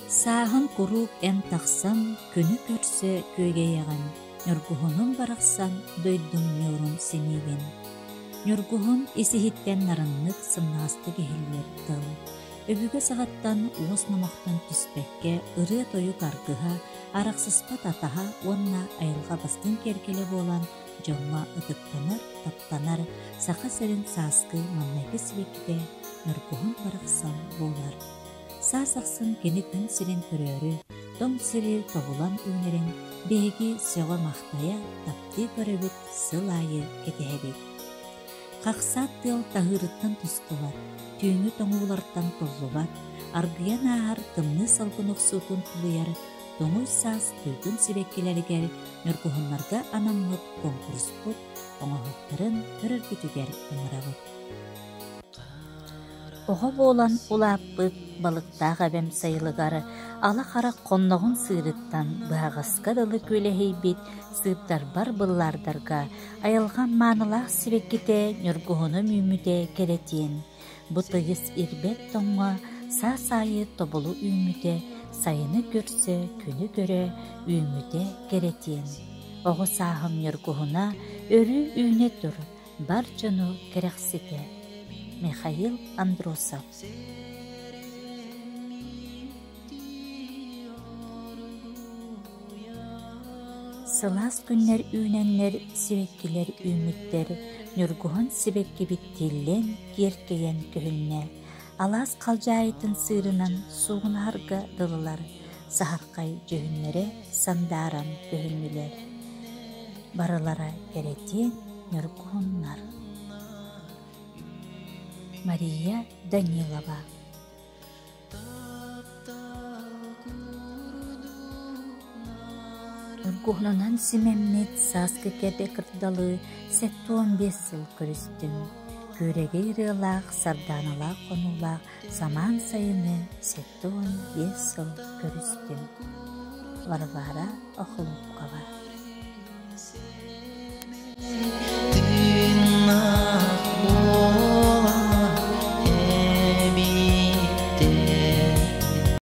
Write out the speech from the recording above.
Сааһын куруук эн тахсан күнү көрсө күөгэйэҕин, Ньургуһунум барахсан дойдум ньуурун симиигин. Ньургуһун ис-иһиттэн нарыннык сымнаҕастык иһиллэр тыл. Өбүгэ саҕаттан уос номохтон түспэккэ ырыа-тойук аргыһа, арахсыспат атаһа уонна айылҕа бастыҥ киэргэлэ буолан дьоҥҥо ытыктанар, таптанар Саха сирин сааскы маҥнайгы сибэккитэ Ньургуһун барахсан буолар. Саас ахсын кини күн сирин көрөөрү, тоҥ сири тобулан үүнэрин биһиги сөҕө-махтайа, таптыы көрөбүт, сыл аайы кэтэһэбит. Хахсаат тыал таһыырыттан тустубат, түүҥҥү тоҥуулартан толлубат, аргыйан ааһар тымныы салгын охсуутун тулуйар тоҥуй саас туйгун сибэккилэригэр ньургуһуннарга анаммыт куонкуруспут оҥоһуктарын көрөргүтүгэр ыҥырабыт. Оҕо буолан улааппыт балыктаах эбэм сайылыгар ала харах хонноҕун сыырыттан быһаҕаска дылы күөлэһийбит сыыптарбар быллаардарга айылҕам маанылаах сибэккитэ ньургуһунум үүммүтэ кэрэтиэн, бу тыйыс ирбэт тоҥҥо саас аайы тобулу үүммүтэ сайыны көрсө күнү көрө үүммүтэ кэрэтиэн. Оҕо сааһым ньургуһуна өрүү үүнэ тур, бар дьону кэрэхситэ. Михаил Андросов Сылаас күннэр үүнэннэр сибэккилэр үүммүттэр, ньургуһун сибэккибит тиллэн, киэркэйэн көһүннэ. Алаас халдьаайытын сыырынан суугунаһарга дылылар, саһархай дьүһүннэрэ сандааран көһүннүлэр. Барылара кэрэтиэн ньургуһуннар. Мария Данилова Ньургуһунунан симэммит сааскы кэрэ кырдалы 75 сыл көрүстүм. Күөрэгэй ырыалаах, сардааналаах хонуулаах самаан сайыны 75 сыл көрүстүм. Варвара Охлопкова.